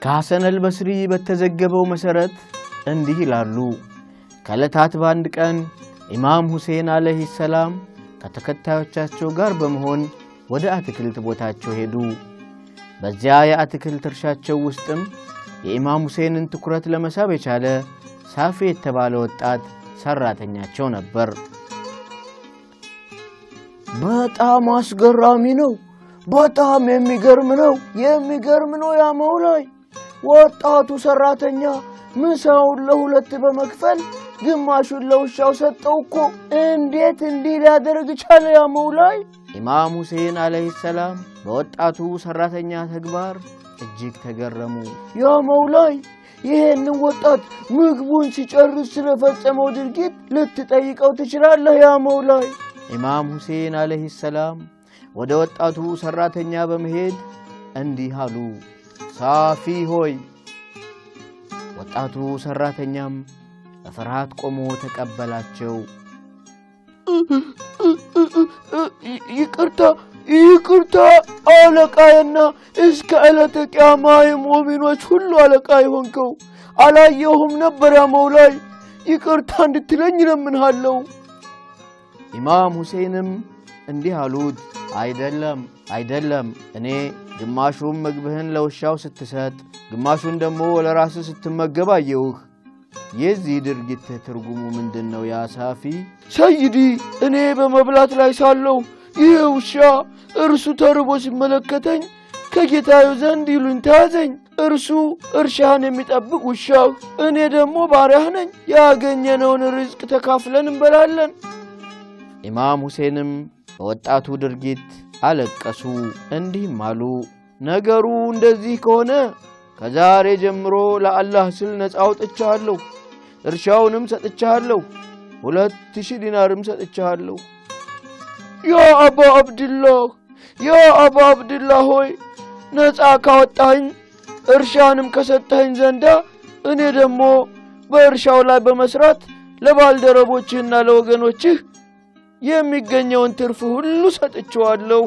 ከሐሰን አልበስሪ በተዘገበው መሰረት እንዲህ ይላሉ። ከዕለታት በአንድ ቀን ኢማም ሁሴን አለይሂ ሰላም ከተከታዮቻቸው ጋር በመሆን ወደ አትክልት ቦታቸው ሄዱ። በዚያ የአትክልት እርሻቸው ውስጥም የኢማም ሁሴንን ትኩረት ለመሳብ የቻለ ሳፊ የተባለ ወጣት ሰራተኛቸው ነበር። በጣም አስገራሚ ነው። በጣም የሚገርም ነው። የሚገርም ነው። ያ መውላይ፣ ወጣቱ ሰራተኛ ምሳውን ለሁለት በመክፈል ግማሹን ለውሻው ሰጠው እኮ። እንዴት እንዲህ ሊያደርግ ቻለ? ያ መውላይ። ኢማም ሁሴን አለይሂ ሰላም በወጣቱ ሰራተኛ ተግባር እጅግ ተገረሙ። ያ መውላይ፣ ይሄንን ወጣት ምግቡን ሲጨርስ ስለፈጸመው ድርጊት ልትጠይቀው ትችላለህ። ያ መውላይ። ኢማም ሁሴን አለይሂ ሰላም ወደ ወጣቱ ሰራተኛ በመሄድ እንዲህ አሉ፣ ሳፊ ሆይ። ወጣቱ ሰራተኛም በፍርሃት ቆሞ ተቀበላቸው። ይቅርታ ይቅርታ አለቃዬና እስከ ዕለተ ቅያማ የሙእሚኖች ሁሉ አለቃ የሆንከው፣ አላየሁም ነበር ያ መውላይ፣ ይቅርታ እንድትለኝ እለምንሃለሁ። ኢማም ሁሴንም እንዲህ አሉት፣ አይደለም አይደለም፣ እኔ ግማሹን ምግብህን ለውሻው ስትሰጥ ግማሹን ደግሞ ለራስህ ስትመገብ አየሁህ። የዚህ ድርጊት ትርጉሙ ምንድን ነው ያ ሳፊ? ሰይዲ፣ እኔ በመብላት ላይ ሳለሁ ይህ ውሻ እርሱ ተርቦ ሲመለከተኝ ከጌታዩ ዘንድ ይሉኝታ ያዘኝ። እርሱ እርሻህን የሚጠብቅ ውሻው፣ እኔ ደግሞ ባሪያህ ነኝ። ያገኘነውን ርዝቅ ተካፍለን እንበላለን። ኢማም ሁሴንም በወጣቱ ድርጊት አለቀሱ። እንዲህም አሉ፣ ነገሩ እንደዚህ ከሆነ ከዛሬ ጀምሮ ለአላህ ስል ነፃ አውጥቻለሁ፣ እርሻውንም ሰጥቻለሁ፣ 2000 ዲናርም ሰጥቻለሁ። ያ አባ አብድላህ፣ ያ አባ አብድላህ ሆይ፣ ነፃ ካወጣኸኝ እርሻንም ከሰጠኸኝ ዘንዳ እኔ ደግሞ በእርሻው ላይ በመስራት ለባልደረቦችህና ለወገኖችህ የሚገኘውን ትርፍ ሁሉ ሰጥቼዋለሁ።